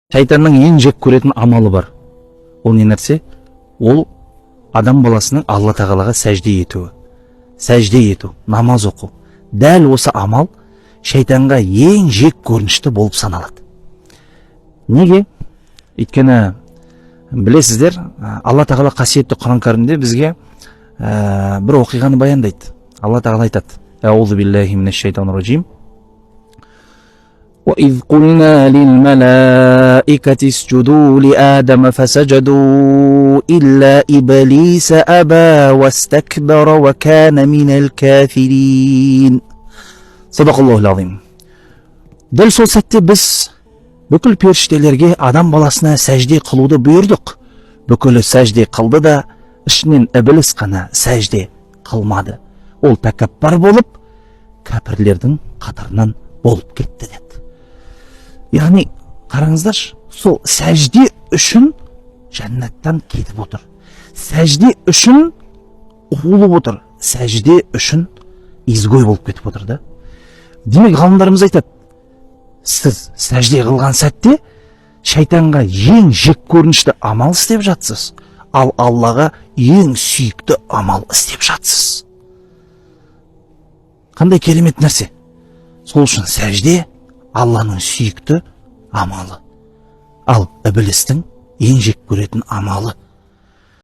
Шайтанның ең жек көретін амалы бар. Ол не нәрсе? Ол адам баласының Алла тағалаға сәжде етуі. Сәжде ету, намаз оқу. Дәл осы амал шайтанға ең жек көрінішті болып саналады. Неге? Өйткені білесіздер, Алла тағала қасиетті Құран кәрімде бізге бір оқиғаны баяндайды. Алла тағала айтады: Аузу биллахи минаш шайтанир ражим. وإذ قلنا للملائكة اسجدوا لآدم فسجدوا إلا إبليس أبى واستكبر وكان من الكافرين. صدق الله العظيم. Дәл сол сәтте біз бүкіл періштелерге адам баласына сәжде қылуды бұйырдық. Бүкілі сәжде қылды да, ішінен ібіліс қана сәжде қылмады. Ол тәкаппар болып, кәпірлердің қатарынан болып кетті деді. Яғни қараңыздаршы, сол сәжде үшін жәннаттан кетіп отыр, сәжде үшін қуылып отыр, сәжде үшін изгой болып кетіп отыр да. Демек, ғалымдарымыз айтады: сіз сәжде қылған сәтте шайтанға ең жек көрінішті амал істеп жатсыз, ал Аллаға ең сүйікті амал істеп жатсыз. Қандай керемет нәрсе! Сол үшін сәжде Алланың сүйікті амалы, ал ібілістің ең жек көретін амалы.